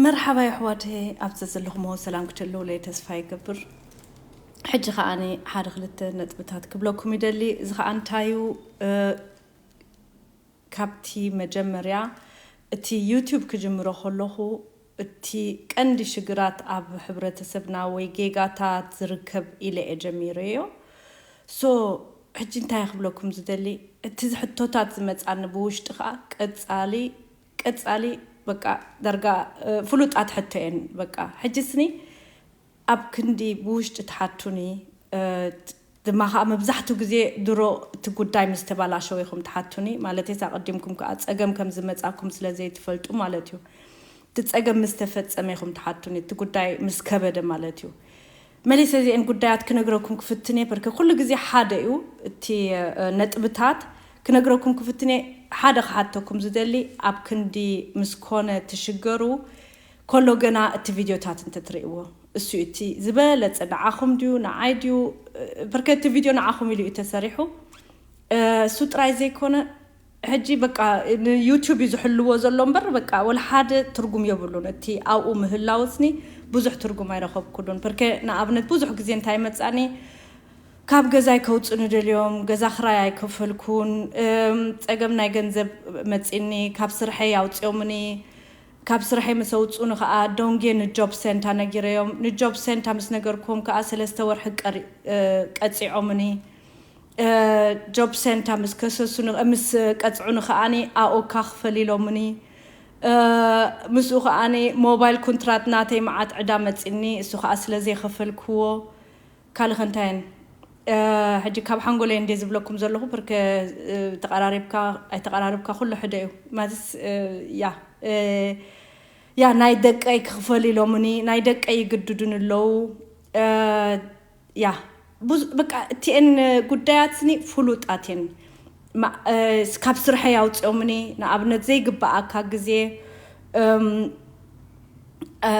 መርሓባ የሕዋተይ፣ ኣብ ዘዘለኹሞ ሰላም ክትህልውለይ ተስፋ ይገብር። ሕጂ ከኣ ሓደ ክልተ ነጥብታት ክብለኩም ይደሊ። እዚ ከኣ እንታይ እዩ? እ፣ ካብቲ መጀመርያ እቲ ዩቱብ ክጅምሮ ከለኹ፣ እቲ ቀንዲ ሽግራት ኣብ ሕብረተሰብና ወይ ጌጋታት ዝርከብ ኢለ እየ ጀሚረዮ። ሶ፣ ሕጂ እንታይ ክብለኩም ዝደሊ፣ እቲ ሕቶታት ዝመጻኒ ብውሽጢ ከኣ ቀጻሊ፣ ቀጻሊ፣ በቃ፣ ዳርጋ፣ እ፣ ፍሉጣት ሕቶ እየን። በቃ፣ ሕጂ ስኒ ኣብ ክንዲ ብውሽጢ ትሓቱኒ፣ እ፣ ድማ ከኣ መብዛሕትኡ ግዜ ድሮ እቲ ጉዳይ ምስ ተባላሸወ ኢኹም ትሓቱኒ፣ ማለተይስ ኣቐዲምኩም ከኣ ጸገም ከም ዝመጻኩም ስለ ዘይትፈልጡ ማለት እዩ። እቲ ጸገም ምስ ተፈጸመ ኢኹም ትሓቱኒ፣ እቲ ጉዳይ ምስ ከበደ ማለት እዩ። መሊሰ እዚአን ጉዳያት ክነግረኩም ክፍትን እየ፣ በርከ ኩሉ ግዜ ሓደ እዩ እቲ፣ እ፣ ነጥብታት ክነግረኩም ክፍትን እየ። ሓደ ክሓተኩም ዝደሊ፣ ኣብ ክንዲ ምስ ኮነ ትሽገሩ ከሎ ገና እቲ ቪድዮታት እንተትርእይዎ፣ እሱ እዩ እቲ ዝበለጸ። ንዓኹም ድዩ ንዓይ ድዩ? በርከ እቲ ቪድዮ ንዓኹም ኢሉ እዩ ተሰሪሑ። እ፣ እሱ ጥራይ ዘይኮነ፣ ሕጂ በቃ ንዩቱብ እዩ ዝሕልዎ ዘሎ እምበር፣ በቃ ወላ ሓደ ትርጉም የብሉን። እቲ ኣብኡ ምህላውስኒ ብዙሕ ትርጉም ኣይረኸብኩሉን። በርከ ንኣብነት ብዙሕ ግዜ እንታይ መጻኒ፣ ካብ ገዛይ ከውጽኡኒ ደልዮም፣ ገዛ ክራይ ኣይከፈልኩን፣ እም፣ ጸገም ናይ ገንዘብ መጺኒ፣ ካብ ስርሐይ ኣውጽኦምኒ፣ ካብ ስርሐይ ምስ ኣውጽኡኒ ከኣ ዶንጌ ንጆብ ሴንታ ነጊረዮም። ንጆብ ሴንታ ምስ ነገርኩዎም ከኣ ሰለስተ ወርሒ ቀሪ-፣ እ፣ ቀጺዖምኒ። እ፣ ጆብ ሴንታ ምስ ከሰሱኒ፣ ምስ ቀጽዑኒ ከኣኒ ኣኦካ ክፈል ኢሎምኒ። እ፣ ምስኡ ከኣኒ ሞባይል ኮንትራት ናተይ መዓት ዕዳ መጺኒ፣ እሱ ከኣ ስለ ዘይኸፈልክዎ። ካልእ ከ እንታይ እየን? እ፣ ሕጂ ካብ ሓንጎለይ እንድየ ዝብለኩም ዘለኹ፣ ብርከ፣ እ፣ ተቐራሪብካ ኣይተቐራርብካ ኩሉ ሕደ እዩ። ማለትስ፣ እ፣ ያ፣ እ፣ ያ፣ ናይ ደቀይ ክኽፈል ኢሎምኒ፣ ናይ ደቀይ ይግድዱኒ ኣለዉ። እ፣ ያ፣ ብዙ፣ በቃ፣ እቲኤን ጉዳያት ስኒ ፍሉጣት እየን። ማ-፣ እ፣ ካብ ስርሐይ ኣውፅኦምኒ፣ ንኣብነት ዘይግበኣካ ግዜ፣ እም፣ እ፣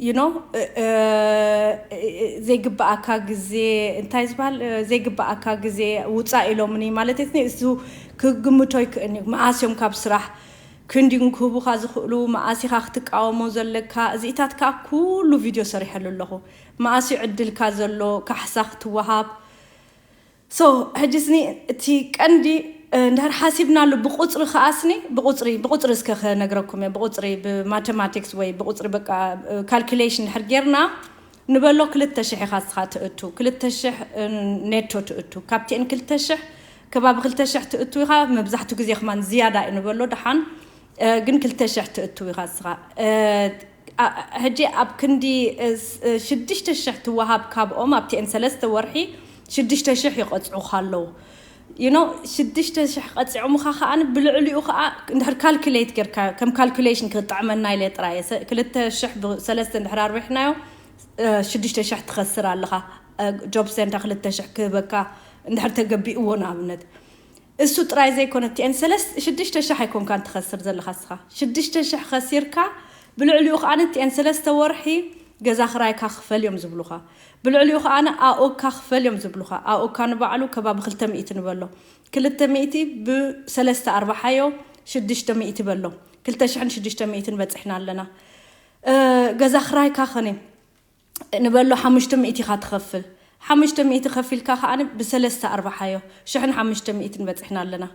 you know፣ እ፣ እ፣ እ፣ ዘይግበኣካ ግዜ፣ እንታይ ዝበሃል፣ እ፣ ዘይግበኣካ ግዜ ውፃእ ኢሎምኒ፣ ማለት እቲ እሱ ክግምቶ ይክእልኒ። መኣስ እዮም ካብ ስራሕ ክንዲን ክህቡኻ ዝኽእሉ፣ መኣስ ኢኻ ክትቃወሞ ዘለካ፣ እዚኢታት ከዓ ኩሉ ቪድዮ ሰሪሐሉ ኣለኹ። መኣስ እዩ ዕድልካ ዘሎ፣ ካሕሳ ክትወሃብ። ሶ፣ ሕጂ ስኒ እቲ ቀንዲ፣ እ፣ እንድሕር ሓሲብናሉ ብቁፅሪ ከኣ ስኒ፣ ብቁፅሪ፣ ብቁፅሪ እስከ ክነግረኩም እየ፣ ብቁፅሪ፣ ብማቴማቲክስ ወይ ብቁፅሪ በቃ፣ እ፣ ካልኩሌሽን እንድሕር ጌርና ንበሎ ክልተ ሽሕ ኢኻ እስኻ ትእቱ፣ ክልተ ሽሕ፣ እ፣ ኔቶ ትእቱ። ካብቲኤን ክልተ ሽሕ፣ ከባቢ ክልተ ሽሕ ትእቱ ኢኻ፣ መብዛሕቱ ግዜ ከማን ዝያዳ እዩ ንበሎ፣ ደሓን፣ እ፣ ግን ክልተ ሽሕ ትእቱ ኢኻ እስኻ። እ፣ ኣ-፣ ሕጂ ኣብ ክንዲ፣ እ፣ ስ-፣ እ፣ ሽዱሽተ ሽሕ ትወሃብ ካብኦም ኣብቲኤን ሰለስተ ወርሒ ሽዱሽተ ሽሕ ይቐጽዑኻ ኣለዉ። You know፣ ሽዱሽተ ሽሕ ቀጺዖምኻ ከኣ ብልዕሊኡ ከኣ እንድሕር ካልኩሌት ጌርካ፣ ከም ካልኩሌሽን ክጥዕመና ኢለ ጥራይ እየ። ሰ-፣ ክልተ ሽሕ ብሰለስተ እንድሕር ኣርቢሕናዮ፣ እ፣ ሽዱሽተ ሽሕ ትኸስር ኣለኻ። እ፣ ጆብ ሴንታ ክልተ ሽሕ ክህበካ እንድሕር ተገቢእዎ ንኣብነት። እሱ ጥራይ ዘይኮነ፣ እቲኤን ሰለስተ፣ ሽዱሽተ ሽሕ ኣይኮንካን ትኸስር ዘለኻ እስኻ። ሽዱሽተ ሽሕ ከሲርካ፣ ብልዕሊኡ ከኣ እቲኤን ሰለስተ ወርሒ ገዛ ክራይካ ክፈል እዮም ዝብሉኻ። ብልዕሊኡ ከኣ ኣኦካ ክፈል እዮም ዝብሉኻ። ኣኦካ ንባዕሉ ከባቢ ክልተ ሚእቲ ንበሎ። ክልተ ሚእቲ ብሰለስተ ኣርባሓዮ፣ ሽዱሽተ ሚእቲ በሎ። ክልተ ሽሕን ሽዱሽተ ሚእትን በጺሕና ኣለና። እ፣ ገዛ ክራይካ ኸነ ንበሎ ሓሙሽተ ሚእቲ ኢኻ ትኸፍል። ሓሙሽተ ሚእቲ ከፊልካ ከኣ ብሰለስተ ኣርባሓዮ፣ ሽሕን ሓሙሽተ ሚእትን በጺሕና ኣለና።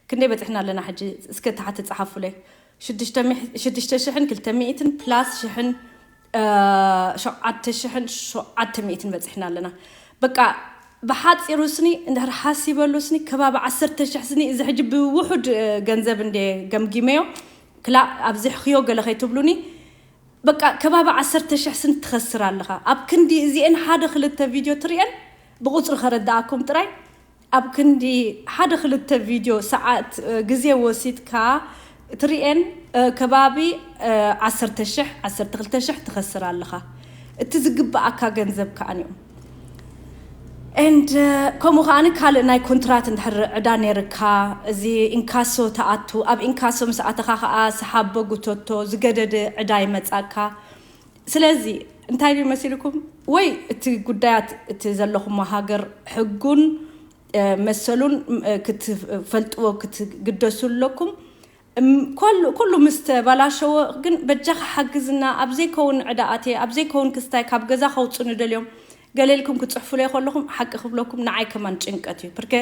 ክንደይ በጺሕና ኣለና ሕጂ? እስከ ታሕቲ ጸሓፉለይ። ሽዱሽተ ሚሕ-፣ ሽዱሽተ ሽሕን ክልተ ሚእትን ፕላስ ሽሕን፣ እ፣ ሸውዓተ ሽሕን ሸውዓተ ሚእትን በጺሕና ኣለና። በቃ፣ ብሓጺሩ ስኒ፣ እንድሕር ሓሲበሉ ስኒ፣ ከባቢ ዓሰርተ ሽሕ ስኒ፣ እዚ ሕጂ ብውሑድ፣ እ፣ ገንዘብ እንደ ገምጊመዮ፣ ክላእ ኣብዚሕኽዮ ገለ ከይትብሉኒ፣ በቃ ከባቢ ዓሰርተ ሽሕ ስንት ትኸስር ኣለኻ። ኣብ ክንዲ እዚኤን ሓደ ክልተ ቪድዮ ትሪኤን፣ ብቑፅሪ ከረዳኣኩም ጥራይ፣ ኣብ ክንዲ ሓደ ክልተ ቪድዮ ሰዓት ግዜ ወሲድካ ትሪኤን፣ ከባቢ ዓሰርተ ሽሕ ዓሰርተ ክልተ ሽሕ ትኸስር ኣለኻ። እቲ ዝግብኣካ ገንዘብ ከዓንዮም። And ከምኡ ከዓኒ ካልእ ናይ ኮንትራት እንድሕር ዕዳ ነይርካ፣ እዚ ኢንካሶ ተኣቱ፣ ኣብ ኢንካሶ ምስ ኣተኻ ከኣ ሰሓቦ ጉተቶ ዝገደደ ዕዳ ይመጻካ። ስለዚ እንታይ ድዩ መሲልኩም? ወይ እቲ ጉዳያት እቲ ዘለኹሞ ሃገር ሕጉን መሰሉን ክትፈልጥዎ ክትግደሱ ኣለኩም። ኩሉ ምስ ተባላሸወ ግን በጃኻ ሓግዝና፣ ኣብ ዘይከውን ዕዳ ኣትየ፣ ኣብ ዘይከውን ክስታይ ካብ ገዛ ከውፅኑ ደልዮም ገለ ኢልኩም ክፅሕፉለይ ከለኹም ሓቂ ክብለኩም ንዓይ ከማን ጭንቀት እዩ። ብርከ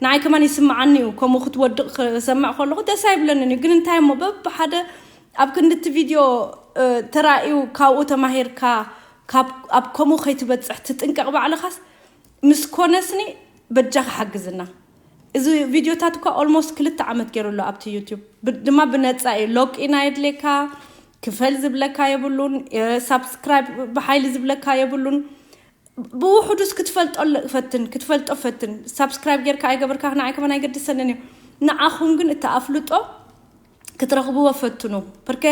ንዓይ ከማን ይስምዓኒ እዩ። ከምኡ ክትወድቕ ክሰምዕ ከለኹ ደስ ኣይብለንን እዩ። ግን እንታይ እሞ በብሓደ ኣብ ክንድቲ ቪድዮ ተራእዩ ካብኡ ተማሂርካ ኣብ ከምኡ ከይትበፅሕ ትጥንቀቕ ባዕልኻስ ምስ ኮነስኒ በጃኻ ሓግዝና። እዚ ቪድዮታት እኳ ኦልሞስት ክልተ ዓመት ገይሩ ኣሎ ኣብቲ ዩቲዩብ ድማ ብነፃ እዩ። ሎቅ ኢና የድልየካ፣ ክፈል ዝብለካ የብሉን። ሳብስክራይብ ብሓይሊ ዝብለካ የብሉን። ብውሕዱስ ክትፈልጦ ፈትን ክትፈልጦ ፈትን። ሳብስክራይብ ጌርካ ኣይገበርካ ንዓይ ከመን ኣይገድሰንን እዩ። ንዓኹም ግን እቲ ኣፍልጦ ክትረኽብዎ ፈትኑ። ብርከ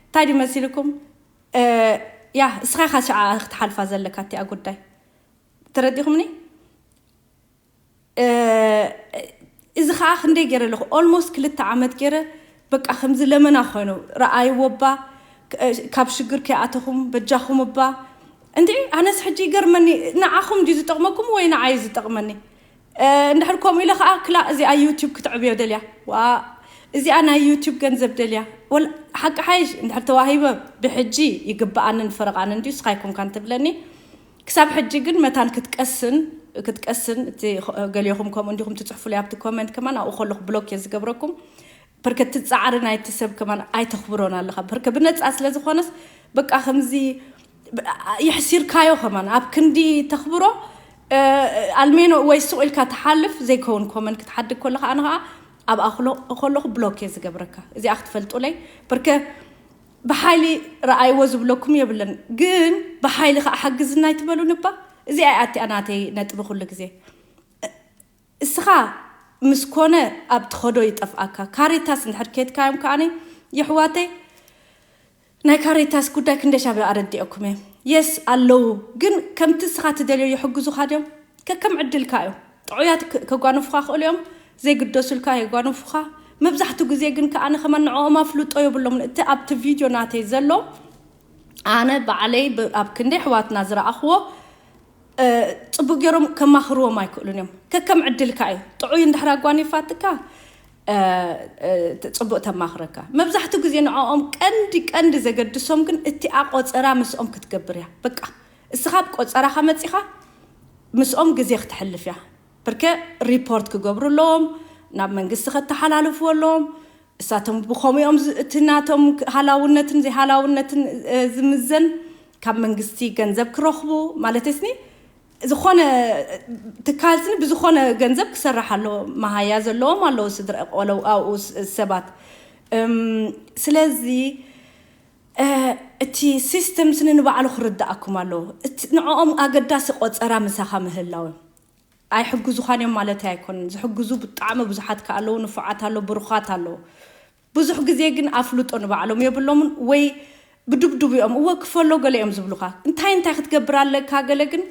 እንታይ ድዩ መሲልኩም? ያ እስኻ ኢኻ ሽዓ ክትሓልፋ ዘለካ እቲኣ ጉዳይ። ተረዲኹምኒ? እዚ ከዓ ክንደይ ገይረ ኣለኹ? ኦልሞስት ክልተ ዓመት ገይረ። በቃ ከምዚ ለመና ኮይኑ ረኣይዎ እባ፣ ካብ ሽግር ከይኣተኹም በጃኹም እባ። እንዲ ኣነስ ሕጂ ይገርመኒ፣ ንዓኹም ድዩ ዝጠቕመኩም ወይ ንዓይ ዝጠቕመኒ? እንድሕር ከምኡ ኢለ ከዓ ክላ እዚኣ ዩቲዩብ ክትዕብዮ ደልያ ዋ፣ እዚኣ ናይ ዩቲዩብ ገንዘብ ደልያ። ሓቂ ሓይሽ እንድሕር ተዋሂበ ብሕጂ ይግብኣንን ፈረቓንን ድዩ ስኻይኩም ካን ትብለኒ። ክሳብ ሕጂ ግን መታን ክትቀስን ክትቀስን እቲ ገሊኹም ከምኡ እንዲኹም ትፅሕፉለይ ኣብቲ ኮመንት ከማን ኣብኡ ከለኹ ብሎክ እየ ዝገብረኩም። በርከ እቲ ፃዕሪ ናይቲ ሰብ ከማን ኣይተኽብሮን ኣለኻ። በርከ ብነፃ ስለ ዝኾነስ በቃ ከምዚ የሕሲርካዮ ከማን ኣብ ክንዲ ተኽብሮ ኣልሜኖ ወይ ሱቕ ኢልካ ትሓልፍ ዘይከውን ኮመንት ክትሓድግ ከለኻ ኣነ ከዓ ኣብኣ ከለኹ ብሎክ እየ ዝገብረካ። እዚኣ ክትፈልጡለይ በርከ ብሓይሊ ረኣይዎ ዝብለኩም የብለን፣ ግን ብሓይሊ ከዓ ሓግዝና ኣይትበሉን እባ። እዚኣ እያ እቲኣ ናተይ ነጥቢ ኩሉ ግዜ። እስኻ ምስ ኮነ ኣብ ትኸዶ ይጠፍኣካ። ካሬታስ እንድሕር ኬድካዮም ከዓኒ የሕዋተይ ናይ ካሬታስ ጉዳይ ክንደሻብ ኣረዲኦኩም እየ። የስ ኣለዉ፣ ግን ከምቲ እስኻ ትደልዮ ይሕግዙኻ ድዮም? ከከም ዕድልካ እዮም። ጥዑያት ከጓንፉኻ ክእሉ እዮም፣ ዘይግደሱልካ የጓንፉኻ። መብዛሕቱ ግዜ ግን ከኣ ንኸማን ንዕኦም ኣፍልጦ የብሎምን። እቲ ኣብቲ ቪድዮ ናተይ ዘሎ ኣነ ባዕለይ ኣብ ክንደይ ኣሕዋትና ዝረኣኽዎ ጽቡቅ ገይሮም ከማኽርዎም ኣይክእሉን እዮም። ከከም ዕድልካ እዩ። ጥዑይ እንድሕር ኣጓኒፋትካ ጽቡቅ ተማኽረካ። መብዛሕቱ ግዜ ንዕኦም ቀንዲ ቀንዲ ዘገድሶም ግን እቲኣ ቆጸራ ምስኦም ክትገብር እያ። በቃ እስኻ ብ ቆጸራኻ መጺኻ ምስኦም ግዜ ክተሕልፍ እያ። ብርከ ሪፖርት ክገብሩ ኣለዎም፣ ናብ መንግስቲ ከተሓላልፍዎ ኣለዎም። እሳቶም ብኸምኡ እዮም ዝ- እቲ ናቶም ሃላውነትን ዘይሃላውነትን እ፣ ዝምዘን ካብ መንግስቲ ገንዘብ ክረኽቡ ማለት ስኒ ዝኾነ ትካል ስኒ ብዝኾነ ገንዘብ ክሰርሕ ኣለዎ። መሃያ ዘለዎም ኣለዉ ስድራ ቆለው ኣብኡ ስ- ሰባት እም፣ ስለዚ እ፣ እቲ ሲስተም ስኒ ንባዕሉ ክርዳኣኩም ኣለዎ። እቲ ንዕኦም ኣገዳሲ ቆፀራ ምሳኻ ምህላው ኣይሕግዙኻን እዮም ማለት ኣይኮንን። ዝሕግዙ ብጣዕሚ ብዙሓት ከ ኣለዉ፣ ንፉዓት ኣለዉ፣ ብሩኻት ኣለዉ። ብዙሕ ግዜ ግን ኣፍልጦ ንባዕሎም የብሎምን ወይ ብድብድብ እዮም። እወ ክፈሎ ገለ እዮም ዝብሉኻ። እንታይ እንታይ ክትገብር ኣለካ ገለ ግን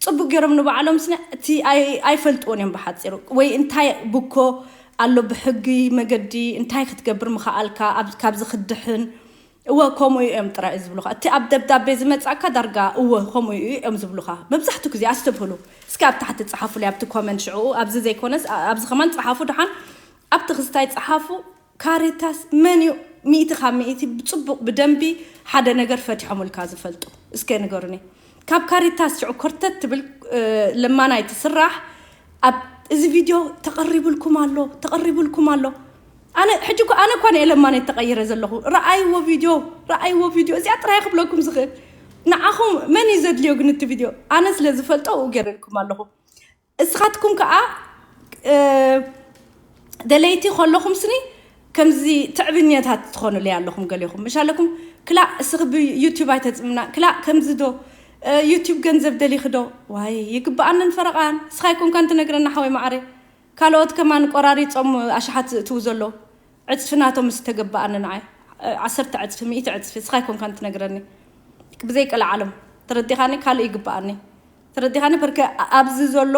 ፅቡቅ ገይሮም ንባዕሎም ስነ እቲ ኣይ- ኣይፈልጥዎን እዮም ብሓፂሩ ወይ እንታይ ብኮ ኣሎ ብሕጊ መገዲ እንታይ ክትገብር ምኸኣልካ ኣብ- ካብዚ ክድሕን እወ ከምኡ እዮም ጥራይ እዩ ዝብሉኻ። እቲ ኣብ ደብዳቤ ዝመጻካ ዳርጋ እወ ከምኡ እዩ እዮም ዝብሉኻ። መብዛሕትኡ ግዜ ኣስተብህሉ። እስኪ ኣብ ታሕቲ ጸሓፉለይ ኣብቲ ኮመንት ሽዕኡ ኣብዚ ዘይኮነስ ኣ- ኣብዚ ከማን ጸሓፉ ደሓን ኣብቲ ክስታይ ጸሓፉ። ካሬታስ መን እዩ? ሚእቲ ካብ ሚእቲ ብጽቡቕ ብደንቢ ሓደ ነገር ፈቲሖምልካ ዝፈልጡ እስከ ንገሩኒ። ካብ ካሬታስ ሽዑ ኮርተት ትብል እ፣ ለማናይ ትስራሕ ኣብ እዚ ቪድዮ ተቐሪቡልኩም ኣሎ ተቐሪቡልኩም ኣሎ። ኣነ ሕጂ እኮ ኣነ እኳ ንኤለማነ ተቐይረ ዘለኹ። ረኣይዎ ቪድዮ ረኣይዎ ቪድዮ እዚኣ ጥራይ ክብለኩም ዝኽእል። ንዓኹም መን እዩ ዘድልዮ ግን እቲ ቪድዮ ኣነ ስለ ዝፈልጦ ኣብኡ ገይረልኩም ኣለኹ። እስኻትኩም ከዓ እ፣ ደለይቲ ከለኹም ስኒ ከምዚ ትዕብኛታት ትኾኑለይ ኣለኹም ገሊኹም። ምሽ ኣለኩም፣ ክላእ እስኺ ብዩቲዩብ ኣይተጽምና፣ ክላእ ከምዚ ዶ፣ እ፣ ዩቲዩብ ገንዘብ ደሊኺ ዶ? ዋይ፣ ይግብኣንን ፈረቓን። እስኻ ኣይኮንካን ትነግረና ሓወይ መዓረይ። ካልኦት ከማን ቆራሪጾም ኣሽሓት ዝእትዉ ዘለዉ። ዕጽፊ ናቶም ምስ ተገበኣኒ ንዓይ። እ፣ ዓሰርተ ዕጽፊ፣ ሚእቲ ዕጽፊ፣ እስኻ ኣይኮንካን ትነግረኒ። ብዘይ ቀልዓለም። ተረዲኻኒ? ካልእ ይግብኣኒ። ተረዲኻኒ? በርከ ኣብዚ ዘሎ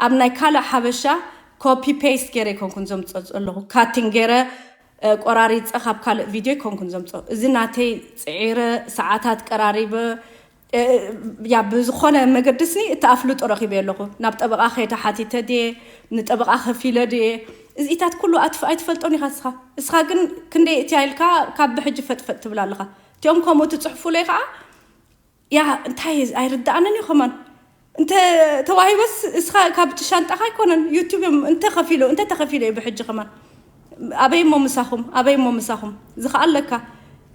ኣብ ናይ ካልእ ሓበሻ ኮፒ ፔስት ገይረ ኣይኮንኩን ዘምጽኦ ዘለኹ። ካቲንግ ገይረ፣ እ፣ ቆራሪጸ ካብ ካልእ ቪድዮ ኣይኮንኩን ዘምጽኦ። እዚ ናተይ ጽዒረ፣ ሰዓታት ቀራሪበ፣ እ፣ ያ ብዝኾነ መገዲ ስኒ እቲ ኣፍልጦ ረኺበ ኣለኹ። ናብ ጠበቓ ከይደ ሓቲተ ድየ፣ ንጠበቓ ከፊለ ድየ፣ እዚኢታት ኩሉ ኣትፍ-፣ ኣይትፈልጦን ኢኻ እስኻ። እስኻ ግን ክንደይ እትያ ኢልካ ካብ ብሕጂ ፈጥፈጥ ትብል ኣለኻ። እቲኦም ከምኡ ትጽሕፉለይ ኸኣ፣ ያ እንታይ እዩ ኣይርድኣንን እዩ ከማን። እንተ ተዋሂበስ እስኻ ካብ እቲ ሻንጣኻ ኣይኮነን፣ ዩቲዩብ እዮም እንተ ከፊሎ፣ እንተ ተኸፊሎ እዩ ብሕጂ ከማን። ኣበይ እሞ ምሳኹም፣ ኣበይ እሞ ምሳኹም። እዚ ኸኣ ኣለካ።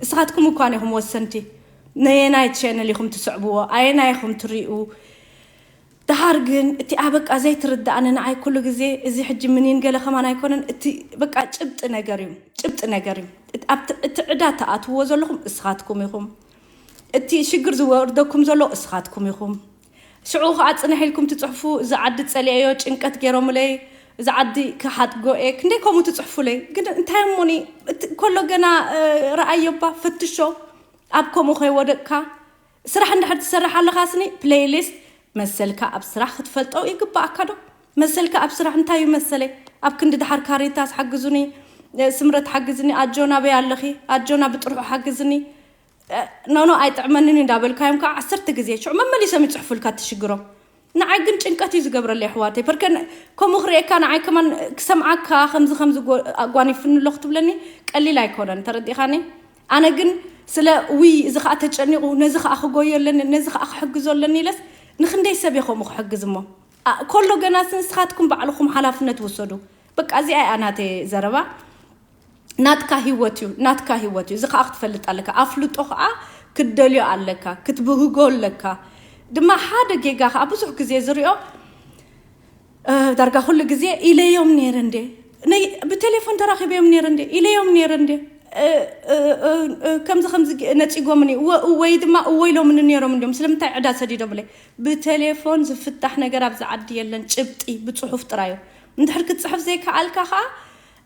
እስኻትኩም እኳን ኢኹም ወሰንቲ። ነየናይ ቻነል ኢኹም ትስዕብዎ፣ ኣየናይ ኢኹም ትሪኡ። ደሓር ግን እቲ ኣበቃ ዘይትርድኣኒ ንዓይ ኩሉ ግዜ እዚ ሕጂ ምኒን ገለ ከማን ኣይኮነን፣ እቲ በቃ ጭብጢ ነገር እዩ፣ ጭብጢ ነገር እዩ። እቲ ኣብቲ፣ እቲ ዕዳ ትኣትውዎ ዘለኹም እስኻትኩም ኢኹም። እቲ ሽግር ዝወርደኩም ዘሎ እስኻትኩም ኢኹም። ሽዑ ኸዓ ጽንሕ ኢልኩም ትጽሕፉ፣ እዚ ዓዲ ጸሊኤዮ፣ ጭንቀት ገይሮምለይ፣ እዚ ዓዲ ክሓድጎ እየ፣ ክንደይ ከምኡ ትጽሕፉለይ። ግን እንታይ እሞኒ፣ እቲ ከሎ ገና፣ እ፣ ረኣዮ እባ፣ ፈትሾ፣ ኣብ ከምኡ ከይወደቅካ። ስራሕ እንድሕር ትሰርሕ ኣለኻ ስኒ፣ ፕሌይሊስት መሰልካ ኣብ ስራሕ ክትፈልጦ ይግብኣካ ዶ? መሰልካ ኣብ ስራሕ እንታይ እዩ መሰለይ? ኣብ ክንዲ ድሓር ካሪታስ ሓግዙኒ፣ እ፣ ስምረት ሓግዝኒ፣ ኣጆና በይ ኣለኺ፣ ኣጆና ብጥርሑ ሓግዝኒ። እ፣ ኖኖ ኣይጥዕመንን እዩ እንዳበልካዮም ከዓ ዓሰርተ ግዜ ሽዑ መመሊሶም ይጽሕፉልካ እቲ ሽግሮም። ንዓይ ግን ጭንቀት እዩ ዝገብረለይ ኣሕዋተይ። በርከ ን-፣ ከምኡ ክርእየካ ንዓይ ከማን ክሰምዓካ ከምዚ ከምዚ ጎ-፣ ኣጓኒፍኒ ኣሎ ክትብለኒ ቀሊል ኣይኮነን። ተረዲኻኒ? ኣነ ግን ስለ ውይ እዚ ከዓ ተጨኒቑ ነዚ ከዓ ክጎዮ ኣለኒ ነዚ ከዓ ክሕግዞ ኣለኒ ኢለስ ንክንደይ ሰብ እየ ከምኡ ክሕግዝ እሞ። ኣ-፣ ከሎ ገና ንስኻትኩም ባዕልኹም ሓላፍነት ውሰዱ። በቃ እዚኣ እያ ናተይ ዘረባ። ናትካ ህይወት እዩ፣ ናትካ ህይወት እዩ። እዚ ከዓ ክትፈልጥ ኣለካ። ኣፍልጦ ከዓ ክትደልዮ ኣለካ፣ ክትብህጎ ኣለካ። ድማ ሓደ ጌጋ ከዓ ብዙሕ ግዜ ዝሪኦ፣ እ፣ ዳርጋ ኩሉ ግዜ ኢለዮም ነይረ እንዴ? ነይ-፣ ብቴሌፎን ተራኺበዮም ነይረ እንዴ? ኢለዮም ነይረ እንዴ? እ፣ እ፣ እ፣ እ፣ ከምዚ፣ ከምዚ ገ-፣ ነጺጎምኒ፣ ወ-፣ ወይ ድማ እወ ኢሎምኒ ነይሮም እንዲዮም። ስለምንታይ ዕዳ ሰዲዶምለይ? ብቴሌፎን ዝፍታሕ ነገር ኣብዚ ዓዲ የለን። ጭብጢ ብጽሑፍ ጥራይ እዩ። እንድሕር ክትጽሕፍ ዘይከኣልካ ኸኣ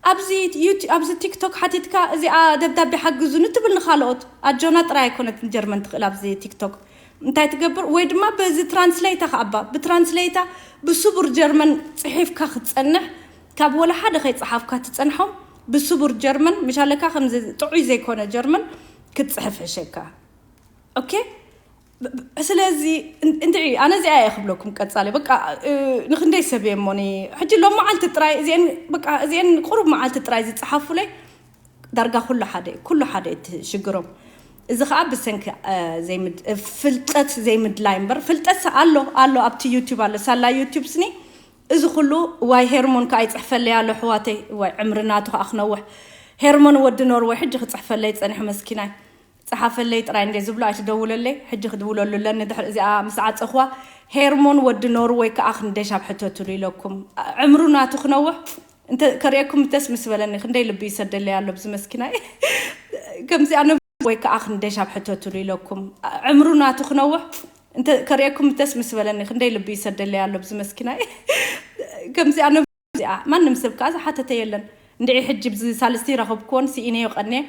ኣብዚ ዩቲ-፣ ኣብዚ ቲክቶክ ሓቲትካ እዚኣ ደብዳቤ ሓግዙኒ ትብል ንኻልኦት። ኣጆና ጥራይ ኣይኮነትን ጀርመን ትኽእል ኣብዚ ቲክቶክ። እንታይ ትገብር? ወይ ድማ በዚ ትራንስሌታ ከኣባ፣ ብትራንስሌታ ብስቡር ጀርመን ጽሒፍካ ክትጸንሕ፣ ካብ ወላ ሓደ ከይጸሓፍካ ትጸንሖም፣ ብስቡር ጀርመን፣ ምሽ ኣለካ ከምዚ ጥዑይ ዘይኮነ ጀርመን ክትጽሕፍ ሕሸካ። ኦኬ? ብ-፣ ብ-፣ ስለዚ እን-፣ እንድዒ፣ ኣነ እዚኣ እየ ክብለኩም ቀጻሊ። በቃ፣ እ፣ ንኽንደይ ሰብ እየ እሞኒ፣ ሕጂ ሎም መዓልቲ ጥራይ፣ እዚአን፣ በቃ፣ እዚአን ቁሩብ መዓልቲ ጥራይ ዝጸሓፉለይ፣ ዳርጋ ኩሉ ሓደ፣ ኩሉ ሓደ እቲ ሽግሮም። እዚ ኸኣ ብሰንኪ፣ እ፣ ዘይምድ-፣ እ፣ ፍልጠት ዘይምድላይ እምበር፣ ፍልጠት ኣሎ፣ ኣሎ፣ ኣብቲ ዩቲዩብ ኣሎ፣ ሳላ ዩቲዩብ ስኒ። እዚ ኩሉ ዋይ ሄርሞን ከኣ ይጽሕፈለይ ኣሎ ኣሕዋተይ፣ ዋይ ዕምሪ ናቱ ከኣ ክነውሕ። ሄርሞን ወዲ ኖርወይ ሕጂ ክጽሕፈለይ ጸኒሑ መስኪናይ። ጸሓፈለይ ጥራይ እንዴ ዝብሎ ኣይትደውለለይ፣ ሕጂ ክድውለሉ ኣለኒ ድሕሪ እዚኣ ምስ ዓጸኽዋ። ሄርሞን ወዲ ኖርወይ ከኣ ክንደይ ሻብ ሕተትሉ ኢለኩም። ዕምሩ ናቱ ክነውሕ እንተ ከርእየኩም ደስ ምስ በለኒ፣ ክንደይ ልቢ ይሰደለይ ኣሎ ብዚ መስኪናይ። ከምዚ ኣነ ወይ ከኣ ክንደይ ሻብ ሕተትሉ ኢለኩም። ዕምሩ ናቱ ክነውሕ እንተ ከርእየኩም ደስ ምስ በለኒ፣ ክንደይ ልቢ ይሰደለይ ኣሎ ብዚ መስኪናይ። ከምዚ ኣነ እዚኣ ማንም ሰብ ከኣ ዝሓተተ የለን። እንድዒ ሕጂ ብዚ ሳልስቲ ረኸብክዎን ስኢነዮ ቀንየ፣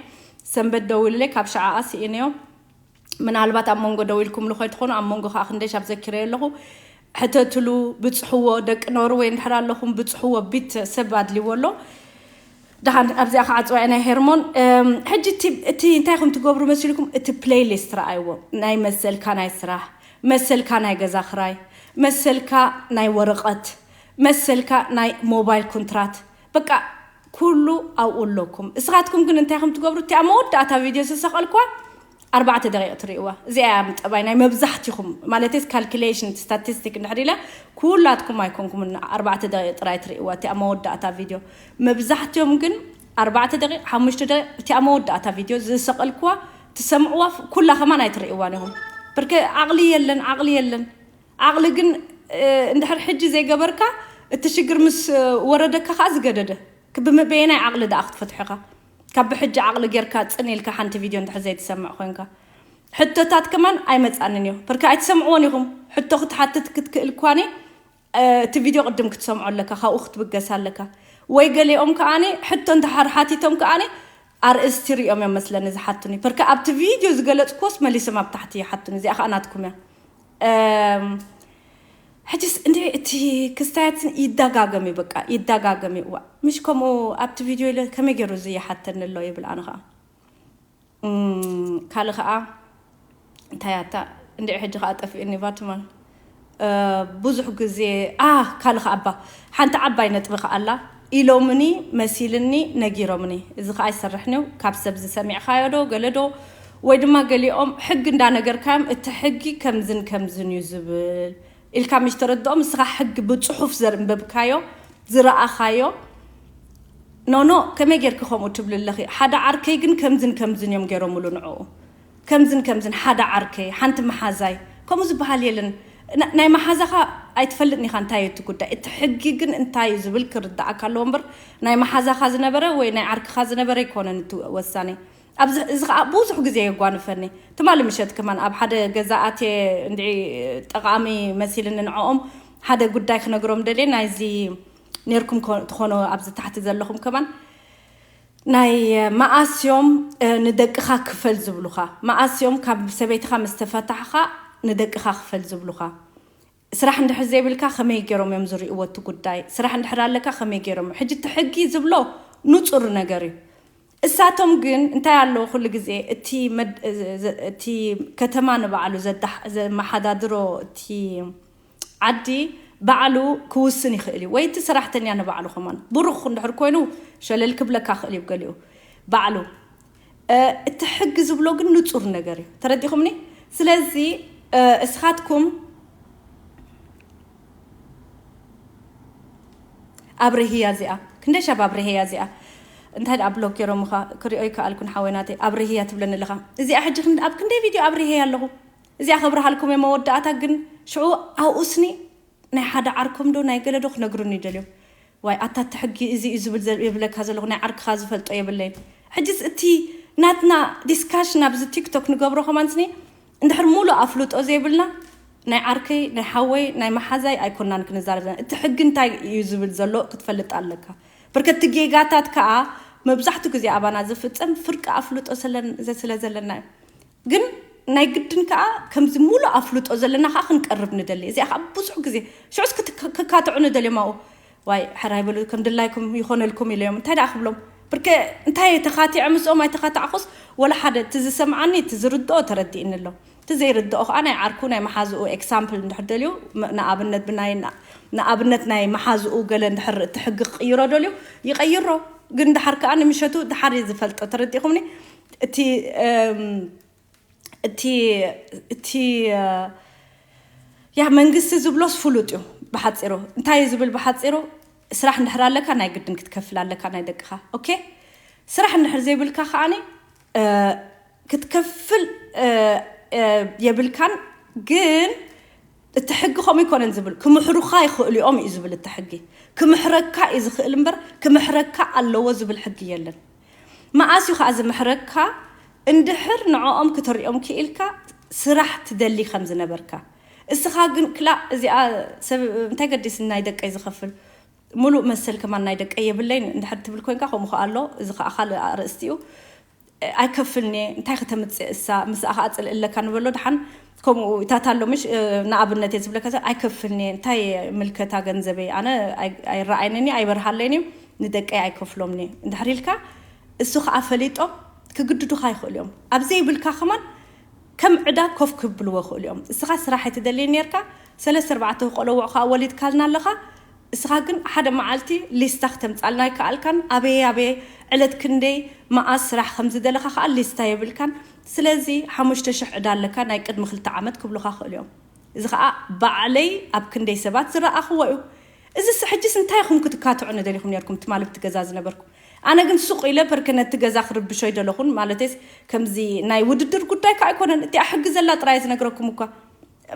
ሰንበት ደዊሉለይ ካብ ሸዓኣ ስኢነዮ። ምናልባት ኣብ መንጎ ደዊልኩምሉ ከይትኾኑ፣ ኣብ መንጎ ከኣ ክንደይ ሻብ ዘኪረዮ ኣለኹ። ሕተትሉ፣ ብጽሕዎ፣ ደቂ ኖርወይ እንድሕር ኣለኹም ብጽሕዎ፣ ቢት ሰብ ኣድልይዎ ኣሎ። ደሓን ኣብዚኣ ክዓጽዋ እየ ናይ ሄርሞን። እም፣ ሕጂ እቲ፣ እቲ እንታይ ኢኹም ትገብሩ መሲልኩም? እቲ ፕሌይሊስት ረኣይዎ። ናይ መሰልካ ናይ ስራሕ፣ መሰልካ ናይ ገዛ ክራይ፣ መሰልካ ናይ ወረቐት፣ መሰልካ ናይ ሞባይል ኮንትራት። በቃ ኩሉ ኣብኡ ኣለኩም። እስኻትኩም ግን እንታይ ኢኹም ትገብሩ? እቲኣ መወዳእታ ቪድዮ ዝሰቐልኳ ኣርባዕተ ደቂቕ ትርእይዋ። እዚኣ እያ ምጠባይ ናይ መብዛሕትኹም፣ ማለትስ ካልኩሌሽን፣ ስታቲስቲክ እንድሕር ኢለ፣ ኩላትኩም ኣይኮንኩምን ኣርባዕተ ደቂቕ ጥራይ ትርእይዋ፣ እቲኣ መወዳእታ ቪድዮ። መብዛሕትኦም ግን ኣርባዕተ ደቂቕ፣ ሓሙሽተ ደቂቕ፣ እቲኣ መወዳእታ ቪድዮ ዝሰቐልኩዋ ትሰምዕዋ፣ ኩላ ከማን ኣይትርእይዋን ኢኹም። ብርክ ዓቕሊ የለን፣ ዓቕሊ የለን። ዓቕሊ ግን፣ እ፣ እንድሕር ሕጂ ዘይገበርካ፣ እቲ ሽግር ምስ፣ እ፣ ወረደካ ከኣ ዝገደደ። ክብም-፣ በየናይ ዓቕሊ ደኣ ክትፈትሖ ኢኻ? ካብ ብሕጂ ዓቕሊ ጌርካ ጽን ኢልካ ሓንቲ ቪድዮ እንድሕር ዘይትሰምዕ ኮንካ፣ ሕቶታት ከማን ኣይመጻንን እዩ። ብርካ ኣይትሰምዕዎን ኢኹም። ሕቶ ክትሓትት ክትክእል ኳኒ፣ እ፣ እቲ ቪድዮ ቅድም ክትሰምዖ ኣለካ፣ ካብኡ ክትብገስ ኣለካ። ወይ ገሊኦም ከኣኒ ሕቶ እንተሓር ሓቲቶም ከኣኒ ኣርእስቲ ሪኦም እዮም መስለኒ ዝሓቱኒ። ብርካ ኣብቲ ቪድዮ ዝገለጽኩዎስ መሊሶም ኣብ ታሕቲ ይሓቱኒ። እዚኣ ከኣ ናትኩም እያ። እም፣ ሕጅስ እንደ እቲ ክስታያትን ይደጋገም እዩ፣ በቃ ይደጋገም እዩ። እዋ፣ ምሽ ከምኡ ኣብቲ ቪድዮ ኢለ ከመይ ገይሩ እዚ ይሓተኒ ኣሎ ይብል ኣነ ኸኣ። እም፣ ካልእ ኸኣ እንታይ ኣታ እንደ ሕጂ ኸኣ ጠፊእኒ ቫትማን። እ፣ ብዙሕ ግዜ፣ ኣ፣ ካልእ ኸኣ እባ ሓንቲ ዓባይ ነጥቢ ኸኣ ኣላ። ኢሎምኒ፣ መሲልኒ፣ ነጊሮምኒ። እዚ ኸኣ ይሰርሕኒ እዩ። ካብ ሰብ ዝሰሚዕካዮ ዶ፣ ገለ ዶ፣ ወይ ድማ ገሊኦም ሕጊ እንዳነገርካዮም፣ እቲ ሕጊ ከምዝን ከምዝን እዩ ዝብል ኢልካ ምሽ ተረድኦም። ንስኻ ሕጊ ብጽሑፍ ዘንበብካዮ፣ ዝረኣኻዮ፣ ኖ፣ ኖ፣ ከመይ ጌርኪ ከምኡ ትብሊ ኣለኺ? ሓደ ዓርከይ ግን ከምዝን ከምዝን እዮም ገይሮምሉ ንዕኡ። ከምዝን ከምዝን ሓደ ዓርከይ፣ ሓንቲ መሓዛይ፣ ከምኡ ዝበሃል የለን። ና-፣ ናይ መሓዛኻ ኣይትፈልጥን ኢኻ፣ እንታይ እዩ እቲ ጉዳይ? እቲ ሕጊ ግን እንታይ እዩ ዝብል ክርድኣካ ኣለዎ እምበር፣ ናይ መሓዛኻ ዝነበረ ወይ ናይ ዓርክኻ ዝነበረ ኣይኮነን እቲ ወሳኒ። ኣብዚ፣ እዚ ኸኣ ብዙሕ ግዜ የጓንፈኒ። ትማሊ ምሸት ከማን ኣብ ሓደ ገዛ ኣትየ እንድዒ ጠቓሚ መሲልኒ ንዕኦም ሓደ ጉዳይ ክነግሮም ደልየ፣ ናይዚ ኔርኩም ኮ-፣ ትኾኑ ኣብዚ ታሕቲ ዘለኹም ከማን ናይ መኣስዮም፣ እ፣ ንደቅኻ ክፈል ዝብሉኻ፣ መኣስዮም ካብ ሰበይትኻ ምስ ተፈታሕኻ ንደቅኻ ክፈል ዝብሉኻ። ስራሕ እንድሕር ዘይብልካ ከመይ ገይሮም እዮም ዝርእይዎ እቲ ጉዳይ? ስራሕ እንድሕር ኣለካ ከመይ ገይሮም? ሕጂ እቲ ሕጊ ዝብሎ ንጹር ነገር እዩ። እሳቶም ግን እንታይ ኣለዎ ኩሉ ግዜ እቲ መድ-፣ እ፣ ዘ-፣ እቲ ከተማ ንባዕሉ ዘዳሕ-፣ ዘመሓዳድሮ እቲ ዓዲ ባዕሉ ክውስን ይኽእል እዩ። ወይ እቲ ሰራሕተኛ ንባዕሉ ከማን ብሩኽ እንድሕር ኮይኑ ሸለል ክብለካ ክእል እዩ ገሊኡ። ባዕሉ፣ እ፣ እቲ ሕጊ ዝብሎ ግን ንጹር ነገር እዩ። ተረዲኹምኒ? ስለዚ፣ እ፣ እስኻትኩም ኣብርህያ እዚኣ፣ ክንደይ ሻብ ኣብርህያ እዚኣ? እንታይ ደኣ ብሎክ ገይሮምኻ ክሪኦ ይከኣልኩን ሓወይ ናተይ። ኣብርህያ ትብለኒ ኣለኻ። እዚኣ ሕጂ ክን-፣ ኣብ ክንደይ ቪድዮ ኣብርህያ ኣለኹ? እዚኣ ከብርሃልኩም እየ መወዳእታ። ግን ሽዑ ኣብኡስኒ ናይ ሓደ ዓርኮም ዶ ናይ ገለ ዶ ክነግሩኒ ይደልዮም። ዋይ፣ ኣታ እቲ ሕጊ እዚ እዩ ዝብል ዘ-፣ የብለካ ዘለኹ፣ ናይ ዓርክኻ ዝፈልጦ የብለይን። ሕጅስ እቲ ናትና ዲስካሽን ኣብዚ ቲክቶክ ንገብሮ ከማን ስኒ እንድሕር ሙሉእ ኣፍልጦ ዘይብልና ናይ ዓርከይ፣ ናይ ሓወይ፣ ናይ መሓዛይ ኣይኮናን ክንዛረብ ዘለና። እቲ ሕጊ እንታይ እዩ ዝብል ዘሎ ክትፈልጥ ኣለካ። ብርከቲ ጌጋታት ከኣ መብዛሕትኡ ግዜ ኣባና ዝፍጸም ፍርቂ ኣፍልጦ ስለን-፣ ስለ ዘለና እዩ። ግን ናይ ግድን ከኣ ከምዚ ሙሉእ ኣፍልጦ ዘለና ከኣ ክንቀርብ ንደሊ። እዚኣ ከኣ ብዙሕ ግዜ ሽዑስ ክት-፣ ክካትዑ ንደልዮም ኣብኡ። ዋይ፣ ሕራይ በሉ፣ ከም ድላይኩም ይኾነልኩም ኢለዮም። እንታይ ደኣ ክብሎም? ብርከ እንታይ ተኻቲዐ ምስኦም ኣይተኻታዕኹስ፣ ወላ ሓደ እቲ ዝሰምዓኒ፣ እቲ ዝርድኦ ተረዲእኒ ኣሎ። እቲ ዘይርድኦ ከኣ ናይ ዓርኩ፣ ናይ መሓዝኡ ኤክሳምፕል እንድሕር ደልዩ፣ ም-፣ ንኣብነት ብናይ፣ ን-፣ ንኣብነት ናይ መሓዝኡ ገለ እንድሕር እቲ ሕጊ ክቕይሮ ደልዩ፣ ይቐይሮ። ግን ድሓር ከኣ ንምሸቱ ድሓር እዩ ዝፈልጦ። ተረዲእኩምኒ? እቲ፣ እም፣ እቲ፣ እቲ፣ እ፣ ያ መንግስቲ ዝብሎስ ፍሉጥ እዩ። ብሓጺሩ፣ እንታይ እዩ ዝብል ብሓጺሩ? ስራሕ እንድሕር ኣለካ ናይ ግድን ክትከፍል ኣለካ ናይ ደቅኻ። ኦኬ? ስራሕ እንድሕር ዘይብልካ ከኣኒ፣ እ፣ ክትከፍል፣ እ፣ እ፣ የብልካን። ግን እቲ ሕጊ ከምኡ ኣይኮነን ዝብል። ክምሕሩኻ ይኽእሉ እዮም እዩ ዝብል እቲ ሕጊ። ክምሕረካ እዩ ዝኽእል እምበር፣ ክምሕረካ ኣለዎ ዝብል ሕጊ የለን። መኣስ እዩ ከኣ ዝምሕረካ? እንድሕር ንዕኦም ክትሪኦም ክኢልካ ስራሕ ትደሊ ከም ዝነበርካ። እስኻ ግን ክላእ እዚኣ ሰብ እንታይ ገዲስኒ ናይ ደቀይ ዝኸፍል? ሙሉእ መሰል ከማን ናይ ደቀይ የብለይን እንድሕር ትብል ኮንካ ከምኡ ከኣ ኣሎ። እዚ ከኣ ካልእ ኣርእስቲ እዩ። ኣይከፍልኒ እየ፣ እንታይ ከተምጽእ እሳ? ምስኣ ከኣ ጽልኢ ኣለካ ንበሎ። ደሓን ከምኡ ኢታት ኣሎ ምሽ፣ እ፣ ንኣብነት እየ ዝብለካ ዘ-፣ ኣይከፍልኒ እየ፣ እንታይ ምልከታ ገንዘበይ? ኣነ ኣይ-፣ ኣይረኣየንን እዩ፣ ኣይበርሃለይን እዩ፣ ንደቀይ ኣይከፍሎምን እየ እንድሕር ኢልካ፣ እሱ ከኣ ፈሊጦም ክግድዱኻ ይኽእሉ እዮም። ኣብ ዘይብልካ ከማን ከም ዕዳ ኮፍ ክብልዎ ይኽእሉ እዮም። እስኻ ስራሕ ኣይትደልይን ኔርካ፣ ሰለስተ ኣርባዕተ ቆለውዕ ከኣ ወሊድካልና ኣለኻ። እስኻ ግን ሓደ መዓልቲ ሊስታ ክተምጻልና ኣይከኣልካን። ኣበየ፣ ኣበየ፣ ዕለት ክንደይ፣ መኣስ ስራሕ ከም ዝደለኻ ከኣ ሊስታ የብልካን። ስለዚ ሓሙሽተ ሽሕ ዕዳ ኣለካ ናይ ቅድሚ ክልተ ዓመት ክብሉኻ ክእሉ እዮም። እዚ ከኣ ባዕለይ ኣብ ክንደይ ሰባት ዝረኣኽዎ እዩ። እዚ ስ-፣ ሕጅስ እንታይ ኢኹም ክትካትዑ ንደሊኹም ኔርኩም ትማሊ ኣብቲ ገዛ ዝነበርኩም? ኣነ ግን ሱቕ ኢለ ፐርከ ነቲ ገዛ ክርብሾ ኣይደለኹን። ማለተይስ ከምዚ ናይ ውድድር ጉዳይ ከኣ ኣይኮነን። እቲኣ ሕጊ ዘላ ጥራይ ዝነግረኩም እኳ።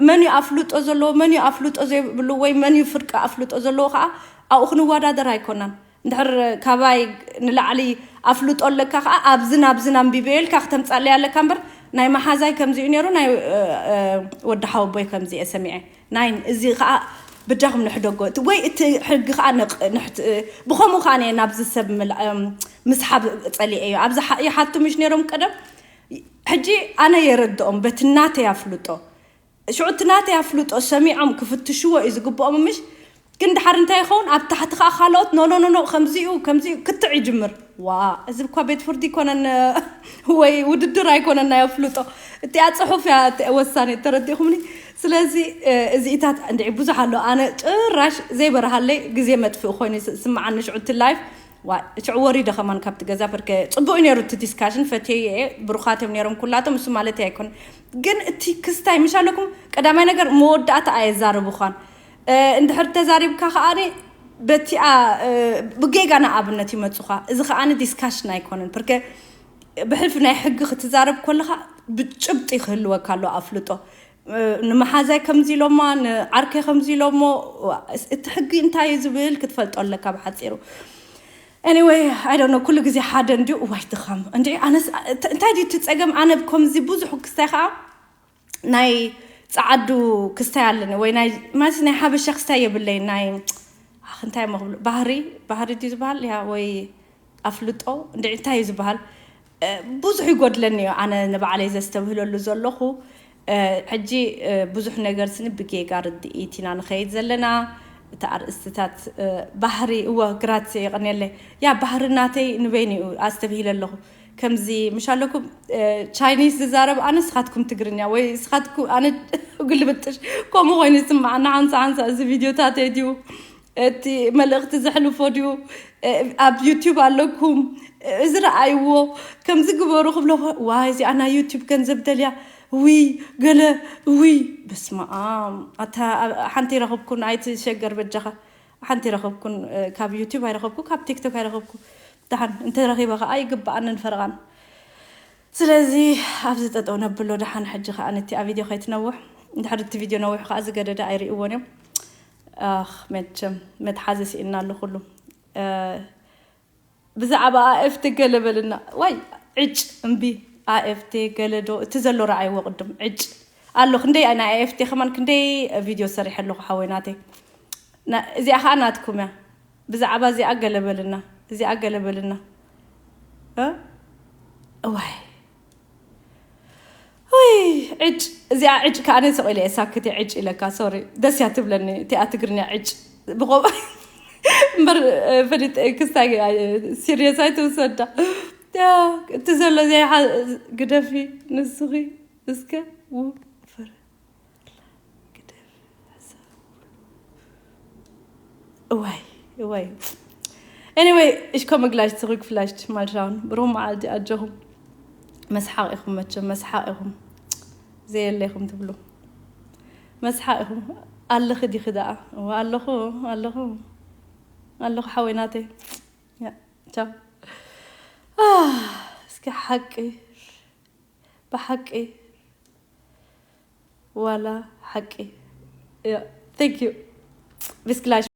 መን እዩ ኣፍልጦ ዘለዎ፣ መን እዩ ኣፍልጦ ዘይብሉ፣ ወይ መን እዩ ፍርቂ ኣፍልጦ ዘለዎ ከኣ ኣብኡ ክንወዳደር ኣይኮናን። እንድሕር ካባይ ንላዕሊ ኣፍልጦ ኣለካ ከዓ ኣብዝን ኣብዝን ኣንቢበዮ ኢልካ ክተምፃለይ ኣለካ እምበር፣ ናይ መሓዛይ ከምዚኡ ነይሩ፣ ናይ ወዲ ሓወቦይ ከምዚ እየ ሰሚዐ። ናይን እዚ ከዓ ብጃኹም ንሕደጎ ወይ እቲ ሕጊ ከዓ ብከምኡ ከዓ ናብዚ ሰብ ምስሓብ ፀሊአ እዩ። ኣብዚ ይሓቱ ምሽ ነይሮም ቀደም። ሕጂ ኣነ የረድኦም በቲ ናተይ ኣፍልጦ። ሽዑ እቲ ናተይ ኣፍልጦ ሰሚዖም ክፍትሽዎ እዩ ዝግብኦም ምሽ። ግን ድሓር እንታይ ይኸውን? ኣብ ታሕቲ ከዓ ካልኦት ኖኖኖኖ ከምዚኡ ከምዚኡ ክትዕ ይጅምር። ዋ፣ እዚ እኳ ቤት ፍርዲ ኣይኮነን ወይ ውድድር ኣይኮነን ናይ ኣፍልጦ። እቲኣ ፅሑፍ እያ ወሳኒ፣ ተረዲእኹምኒ? ስለዚ እዚኢታት እንድዒ ብዙሕ ኣሎ። ኣነ ጭራሽ ዘይበርሃለይ ግዜ መጥፍእ ኮይኑ ስምዓኒ ሽዑ እቲ ላይፍ። ሽዑ ወሪደ ከማን ካብቲ ገዛ፣ በርከ ፅቡቅ ነይሩ እቲ ዲስካሽን፣ ፈትየ እየ። ብሩኻት እዮም ነይሮም ኩላቶም፣ እሱ ማለት ኣይኮን። ግን እቲ ክስታይ ምሽ ኣለኩም ቀዳማይ ነገር መወዳእታ ኣየዛርብኳን። እንድሕር ተዛሪብካ ከዓኒ በቲኣ ብጌጋ ንኣብነት ይመፁኻ። እዚ ከዓኒ ዲስካሽን ኣይኮነን፣ በርከ ብሕልፊ ናይ ሕጊ ክትዛረብ ከለኻ ብጭብጢ ክህልወካ ኣሎ ኣፍልጦ። ንመሓዛይ ከምዚ ኢሎማ፣ ንዓርከይ ከምዚ ኢሎሞ፣ እቲ ሕጊ እንታይ እዩ ዝብል ክትፈልጦ ኣለካ ብሓፂሩ። Anyway, I don't know፣ ኩሉ ግዜ ሓደ እንዲዩ። እዋይ ድኻም እንዲ ኣነስ እንታይ ድዩ እቲ ፀገም? ኣነ ከምዚ ብዙሕ ክስታይ ከዓ ናይ ፀዓዱ ክስታይ ኣለኒ ወይ ናይ ማለት ናይ ሓበሻ ክስታይ የብለይ። ናይ እንታይ ሞ ክብሉ ባህሪ ባህሪ ድዩ ዝበሃል ያ ወይ ኣፍልጦ እንዲ እንታይ እዩ ዝበሃል? ብዙሕ ይጎድለኒ እዩ ኣነ ንባዕለይ ዘስተብህለሉ ዘለኹ። ሕጂ ብዙሕ ነገር ስኒ ብጌጋ ርድኢት ኢና ንኸይድ ዘለና። እቲ ኣርእስትታት ባህሪ እወ ግራት የቐንየለይ። ያ ባህሪ ናተይ ንበይን እዩ ኣስተብሂለ ኣለኹ። ከምዚ ምሽ ኣለኩም ቻይኒዝ ዝዛረብ ኣነ ስኻትኩም ትግርኛ ወይ ስኻትኩም ኣነ ግልብጥሽ ከምኡ ኮይኑ ይስምዓና። ሓንሳ ሓንሳ እዚ ቪዲዮታተይ ድዩ እቲ መልእኽቲ ዘሕልፎ ድዩ? ኣብ ዩቲዩብ ኣለኩም እዚ ረኣይዎ ከምዚ ግበሩ ክብሎ ዋይ እዚኣ ናይ ዩቲዩብ ገንዘብ ደልያ ውይ ገለ ውይ በስመ ኣብ ኣታ ሓንቲ ይረኽብኩን ኣይትሸገር በጃኻ ሓንቲ ይረኽብኩን ካብ ዩቲዩብ ኣይረኽብኩ ካብ ቲክቶክ ኣይረኽብኩ ደሓን እንተረኺበ ከዓ ይግብኣንን ፈረቓን ስለዚ ኣብዚ ጠጠው ነብሎ ደሓን ሕጂ ከዓ ነቲ ኣብ ቪድዮ ከይትነውሕ እንድሕር እቲ ቪድዮ ነዊሑ ከዓ ዝገደደ ኣይርእይዎን እዮም ኣኽ መቸም መትሓዚ ስኢንና ኣሎ ኩሉ ብዛዕባ ኣኤፍቲ ገለ በልና ዋይ ዕጭ እምቢ ኣኤፍቲ ገለ ዶ እቲ ዘሎ ረኣይዎ ቅድም ዕጭ ኣሎ ክንደይ ናይ ኣኤፍቲ ከማን ክንደይ ቪድዮ ሰሪሐ ኣለኹ ሓወይ ናተይ እዚኣ ከዓ ናትኩም እያ ብዛዕባ እዚኣ ገለ በልና እዚኣ ገለ በልና እዋይ ውይ ዕጭ እዚኣ ዕጭ ከዓነ ስቕ ኢለ እየ ሳክት እየ ዕጭ ኢለካ ሶሪ ደስ እያ ትብለኒ እቲኣ ትግርኛ ዕጭ ብቆ እምበር ፈሊጥ ክስታይ ሲሪየስ ኣይትውሰዳ እቲ ዘሎ እዚኣ ግደፊ ንስኺ እስከ ውፍር እዋይ እዋይ anyway ich komme gleich zurück vielleicht mal schauen ብሩህ መዓልቲ ኣጆኹም መስሓቕ ኢኹም መቸም መስሓቕ ኢኹም ዘየለ ኢኹም ትብሉ መስሓቕ ኢኹም ኣለኺ ዲኺ ደኣ ኣለኹ ኣለኹ ኣለኹ ሓወይ ናተይ ቻው እስኪ ሓቂ ብሓቂ ዋላ ሓቂ thank you bis gleich